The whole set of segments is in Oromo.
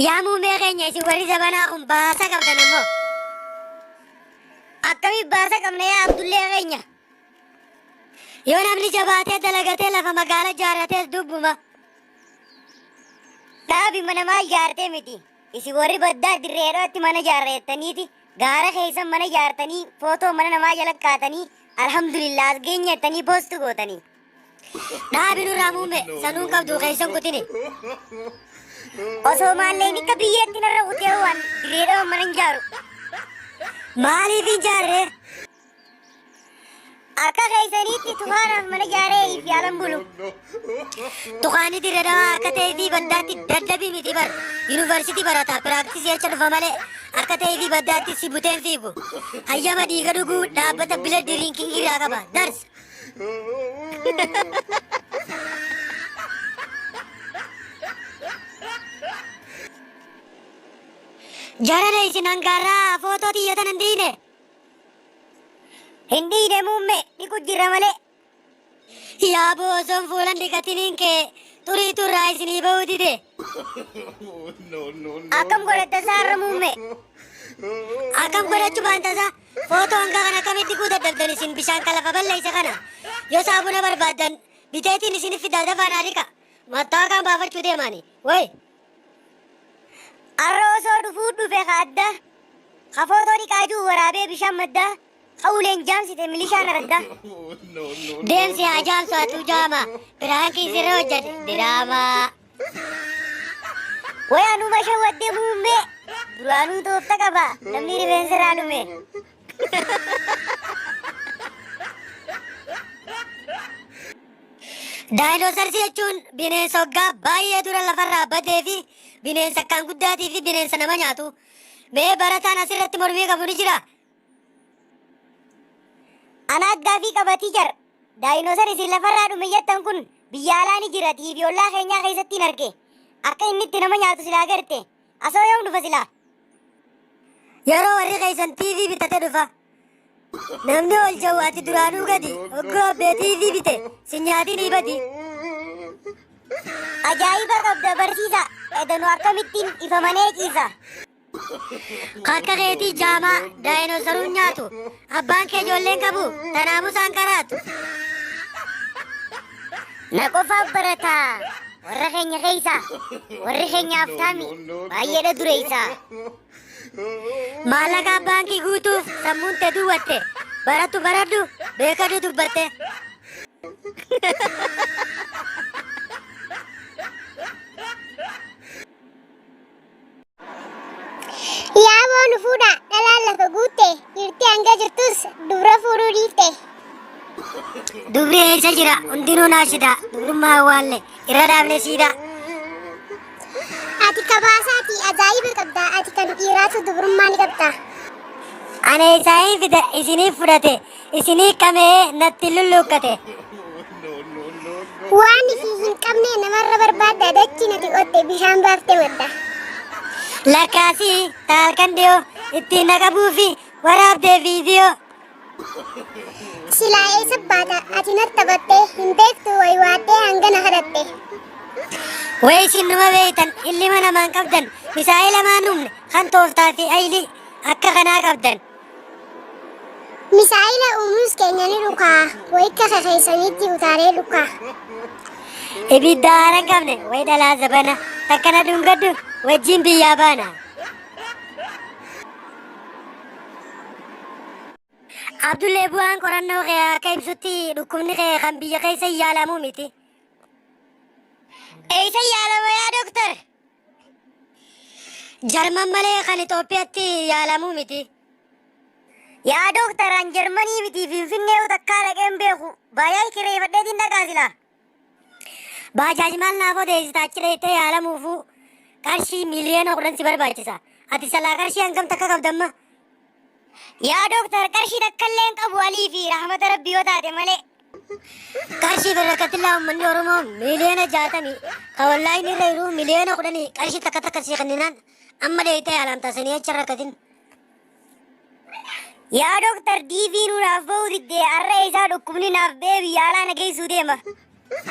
Yaa muummee keenya isin warri zabanaa kun baasa qabdan ammoo. Akkamiif baasa qabna yaa Abdullee keenya? Yoo namni jabaatee dalagatee lafa magaala ijaarratees dubbuma. Dhaabi mana maal ijaartee miti. Isin warri baddaa dirreedhaatti mana ijaarrattaniiti gaara keessan mana ijaartanii footoo mana namaa jala kaatanii alhamdulillah as geenye jettanii poost gootanii. Dhaabi nurraa muummee sanuun qabdu keessan kutini. Osoo maalleen akka biyyeetti narra kutee waan dirreedhaa mana hin jaaru. Maaliif hin jaarree? Akka keessaniitti tukaanaaf mana ijaaree fi alan bulu. Tukaanni dirre dhawaa akka ta'ee fi baddaatti daddabii miti bar. Yuunivarsiitii barata piraaktisii jecha dhufa malee akka ta'ee fi baddaatti si buteen fiigu. Hayyama dhiiga dhuguu dhaabbata bila diriinkingii irraa qaba. Dars. Jarana isin hangaarraa footoo tiyya tana hin dhiine. Hin dhiine muumme dhiqu jirra malee. Yaa boo osoon fuulan dhiqatiniin kee xuriitu irraa isinii ba'uu dide. Akkam godhatta saarra muumme. Akkam godhachuu baantasaa footoo hangaa kana akkamitti dhiquu dadhabdan isin bishaan kan lafa balleesse kana yoo saabuna barbaaddan biteetiin isinif fidaa dafaa naa dhiqa. Mattaakaan baafachuu deemaani. Wayi. Arra osoo dhufuu dhufe ka addaa. Ka footoo dhiqaa jiru waraabee bishaan maddaa. Ka uleen jaamsite milishaan araddaa. Deemsi haa jaamsu atuu jaama. Piraankii sirra hojjate diraamaa. Way anuma shawwadde muummee. Duraanuu toofta qaba namni rifeensa irraa dhume. Daayinoosarsi jechuun bineensa waggaa baay'ee dura lafarraa badee fi bineensa akkaan guddaatii fi bineensa nama nyaatu. Mee barataan asirratti mormii qabu ni jira? Ana gaafii qaba teacher. Daayinoosar isin lafarraa dhume jettan kun biyya alaa ni jira TV ollaa keenyaa keessatti hin arge. Akka inni itti nama nyaatu silaa garte. Asoo yoom dhufa silaa? Yeroo warri keessan TV bitate dhufa. Namni ol ja'u ati duraanuu gadi. Hogguu abbee TV bite si nyaatiin badi. Ajaa'iba qabda barsiisa. Edanu akkamittiin ifamanee ciisa. Akka keetii jaamaa daayinoosaruun nyaatu. Abbaan kee ijoolleen qabu tanaamu isaan karaatu. Na qofaaf barataa. Warra keenya keessa. Warri keenya aftaami. Baay'eedha dureessa. Maallaqa baankii guutuuf sammuun tee duwwatte. Barattu baradhu beekadhu dubbatte. Yaa boonu fuudha dhalaan lafa guutte jirti hanga jirtus dubra fuudhuu dhiifte. Dubri eessa jira hundinuu naashida dubrummaa awwaalle irra dhaabne siidaa. Ati kabaasaati ajaa'iba qabda ati kan dhiiraatu dubrummaa ni qabda. Ana isaanii fida isiniif fudhate isinii kamee natti lulluuqqate. Waan ifii hin qabne namarra barbaadda dachi nati qotte bishaan baafte madda. Lakkaasii taalkan dhiyoo ittiin naqabuu fi waraabdee viidiyoo. Silaa eessa baata ati natti taphatte hin beektu waywaattee hangana kadhatte. Way isin numa beeytan illima namaan qabdan misaa'ila maan humne kan tooftaa fi ayli akka kanaa qabdan. Misaa'ila uumuus keenya ni dhukaa wayikka kekeessaniitti utaalee dhukaa. Ibidda haara hin qabne way dhalaa zabana takkana dhungadhu wajjin biyyaa baana. Abdullee bu'aan qorannoo kee akka ibsutti dhukkubni kee kan biyya keessa yaalamuu miti. Eessa yaalama yaa doktar? Jarman malee kan Itoophiyaatti yaalamuu miti. Yaa doktar an Jarmanii miti Finfinnee takkaa dhaqeen beeku. Baajaaj kireeffadheetiin dhaqaa silaa. Baajaaj maal naaf odeessita achi dheettee yaalamuufuu qarshii 10,000,000 si barbaachisa. Ati salaa qarshii hangam takka qabdamma? Yaa doktar qarshii takka illee hin qabu alii fi rahmata rabbii yoo taate malee. Qarshii fi rakkatillaa uummanni Oromoo 60,000,000 ka wallaahi irra jiru 10,000,000 qarshii takka takka sii kenninaan amma dheeytee yaalamta sanii achi rakkatin. Yaa doktar diivii nuu naaf ba'uu diddee har'a isaa dhukkubni naaf ba'ee biyya alaa na geessuu deema.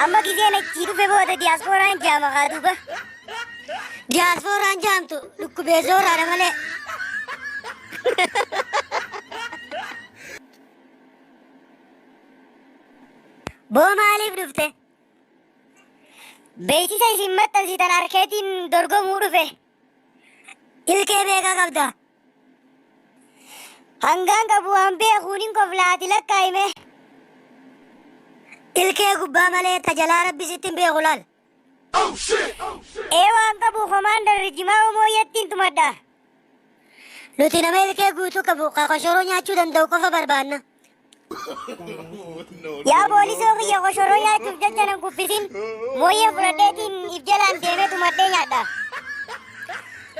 Amma gizeen achii dhufe booda diyaaspooraan jaama kaa duuba. Diyaaspooraan Waan jaamtu dhukkubee zooraadha malee. Boo maaliif dhufte? Beeksisa isin maxxansitan arkeetiin dorgomuu dhufe. Ilkee meeqa qabda? Hangaan qabu waan beekuun hin koflaati lakkaa'ime. Ilkee gubbaa malee tajalaa rabbi sitti hin beeku laal. Ee waan qabu komaandar jimaa mooyyattiin tumadha. Nuti nama ilkee guutuu qabu ka koshoroo nyaachuu danda'u qofa barbaanna. Yaa poolisoo kiyya koshoroo nyaachuuf jecha nan kuffisin mooyyee fudhadheetiin if jalaan deemee tumadhee nyaadha.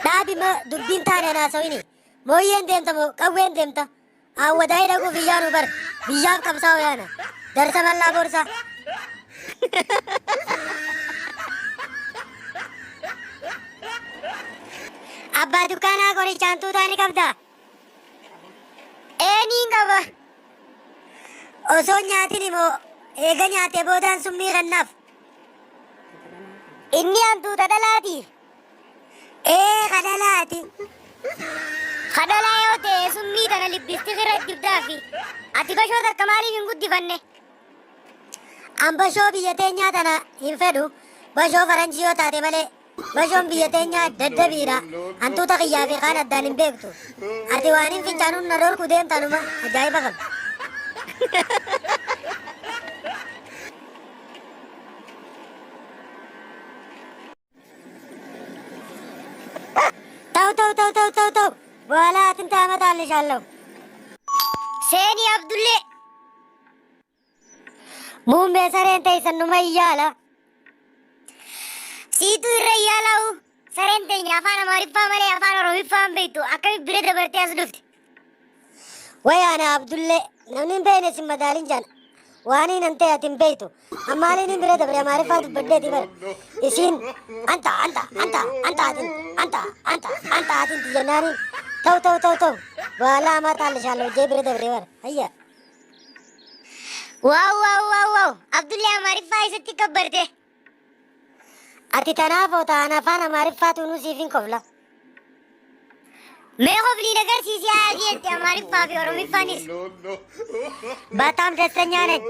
Dhaabi ma dubbiin taane naasawini. Mooyyeen deemta moo qawween deemta? Awwadaayii dhaquuf iyyaanu bar biyyaaf qabsaa'u yaana. Darsa bal'aa boorsaa. Abbaa dukkaanaa qorichaan tuutaa ni qabdaa? Ee niin qaba. Osoo hin nyaatin immoo eega nyaatee boodaan summii kennaaf. Inni hantuuta dhalaati. Ee ka dhalaati. Ka dhalaa yoo ta'e summii tana libbistik irra dibdaafi. Ati bashoo takka maaliif hin guddifanne? An bashoo biyya teenyaa tana hin fedhu. Bashoo faranjii yoo taate malee. Bashoon biyya teenyaa daddabiidha. Hantuuta kiyyaa fi kaan addaan hin beektu. Ati waan hin fincaanuun na dhorku deemtanuma ajaa'iba qabda. ተው ተው ተው ተው ተው ተው፣ በኋላ አጥንት አመጣልሻለሁ። Seeni Abdullee. Muummee sareen teessan numa iyyaala. Siitu irra iyyaala'u. Sareen teenya afaan Amaariffaa malee afaan Oromiffaa hin beektu. Akkamitti bira dabartee as dhufte? Way ana Abdullee namni hin beekne sin madaalin jaan. Waan hin ta'e ati hin beektu. Ammaaliin hin bira dabre Amaariffaa dubbadheeti bara. Isiin anta anta anta anta atin anta anta anta atin jennaaniin ta'u ta'u ta'u ta'u baala amaa taallishaalloo jee bira dabre bara. Hayya. Waaw waaw waaw waaw Abdullee Amaariffaa isatti kabbarte. Ati tanaaf otaa an afaan Amaariffaa tuunuu siif hin kofla. Mee koflii agarsiisi haa jette Amaariffaa fi Oromiffaanis. በጣም ደስተኛ ነኝ።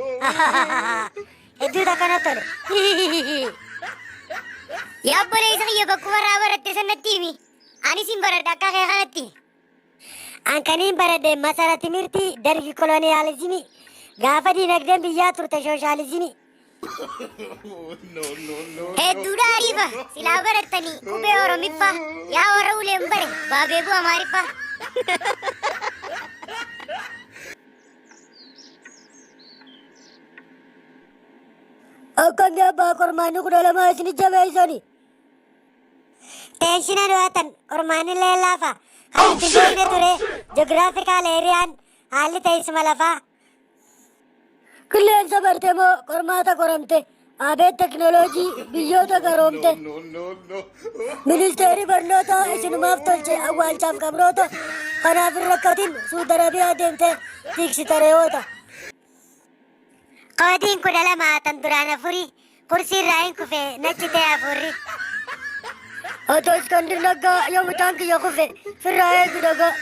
Hedduu takka natti tole. Yaa obboleessa kiyya bakkuma irraa baratte sanatti himi. Anis hin baradha akka kee kanatti. An kaniin baradhe masara timirtii dargi koloniyaalizimii gaafa diinagdeen biyyaa turte sooshaalizimii. Hedduudha ariifa silaa barattanii qubee Oromiffaa yaa warra uleen bare baabeebuu Amaariffaa. Akkamii abbaa qormaanni 12 isin jabeessani. Teenshina du'atan qormaanni leellaafa kan itti beekne ture ji'oogiraafikaal eeriyaan haalli teessuma lafaa. Qilleensa barte moo qormaata qoramte? Abeet teknooloojii biyyoota garoomte. Ministeerri barnootaa isinumaaf tolche awwaalchaaf qabroota. Kanaaf hin rakkatin Suudi Arabiyaa deemte tiksita re'oota. Koodiin 12 tan duraan afurii kursii irraa hin kufe nachi ta'e afurri. Otoo Iskandir Naggaa yoo mucaan kiyya kufe firraa eegu dhagaa.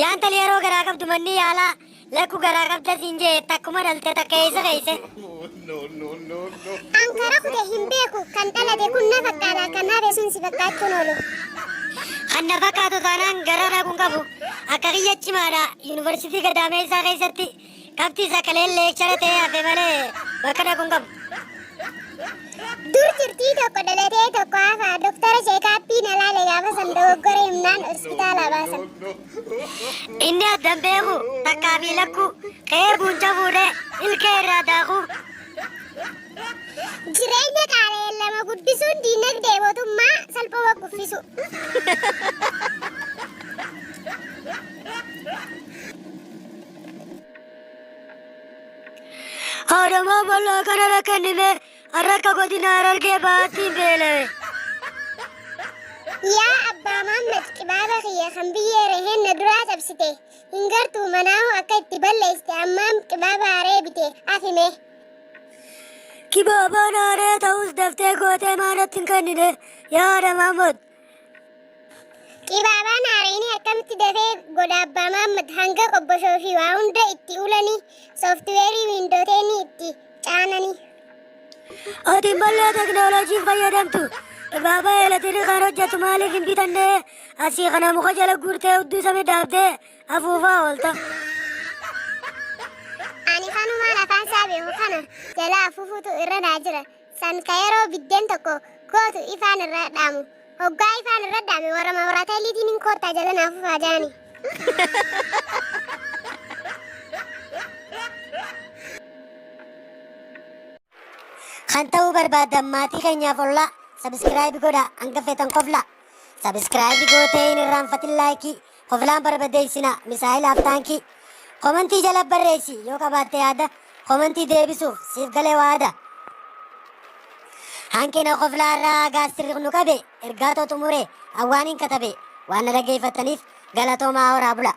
Yaantali yeroo garaa qabdu manni yaalaa lakku garaa qabda siin jee takkuma dhalte takka eessa keesse. An kara kute hin beeku kan dhalate kun na fakkaata kan hafe sun si fakkaachuun oolu. Kan na fakkaatu taanaan gara dhaquun qabu akka kiyya cimaadha yuunivarsiitii gadaameessaa keessatti qabxii sakaleen leekchara ta'ee hafe malee bakka dhaquun qabu. Dur jirtii tokko dhalatee tokko hafa doktara cheekaappii na laale gaafa san dogoggora himnaan hospitaala baasan. Inni addan beeku takkaa fi lakkuu ka'ee buunca fuudhee ilkee irraa daakuu. Jireenya qaala'een lama guddisuun diinagdee mootummaa salphuma kuffisu. Haadhamaa bal'aa kana kennime har'a akka godina Harargee bahaatti hin beela'e. Yaa abbaa Mahammad qibaaba kiyya kan biyyee reheen na duraa cabsite. Hin gartuu manaahu akka itti balleessite ammaam qibaaba haaree bite afime. Kibaabaan haaree ta'us daftee gootee maa natti hin kennine yaa haadha Mahammad. Qibaabaan haareenii akkamitti dafee godha abbaa Mahammad hanga qobboshoo fi waa hunda itti ulanii sooftiweerii wiindooteenii itti caananii. Ati mallee teknooloojiin fayyadamtu. Qibaabaa elektirikaan kan hojjetu maaliif hin bitanne asii kana muka jala guurtee hudduu samii dhaabdee afuufaa oolta. Ani kanumaan afaan isaa beeku kana jala afuufuutu irra naa jira. San ka yeroo biddeen tokko gootu ifaan irra dhaamu. Hoggaa ifaan irra dhaame warra mabiraataayiliitiin hin koottaa jala naa afuufaa jaani. Kan ta'uu barbaadan maatii keenyaaf ollaa subscribe godhaa hanga feetan koflaa. Subscribe gootee hin irraanfatin like koflaan barbadeessina misaayilaaf taankii. Komantii jala barreessi yoo qabaatte yaada komantii deebisuuf siif galee waada. Hanqina koflaarraa gaastirri nu qabe ergaa too xumure awwaaniin katabe waan na dhageeffattaniif galatoomaa horaa bula.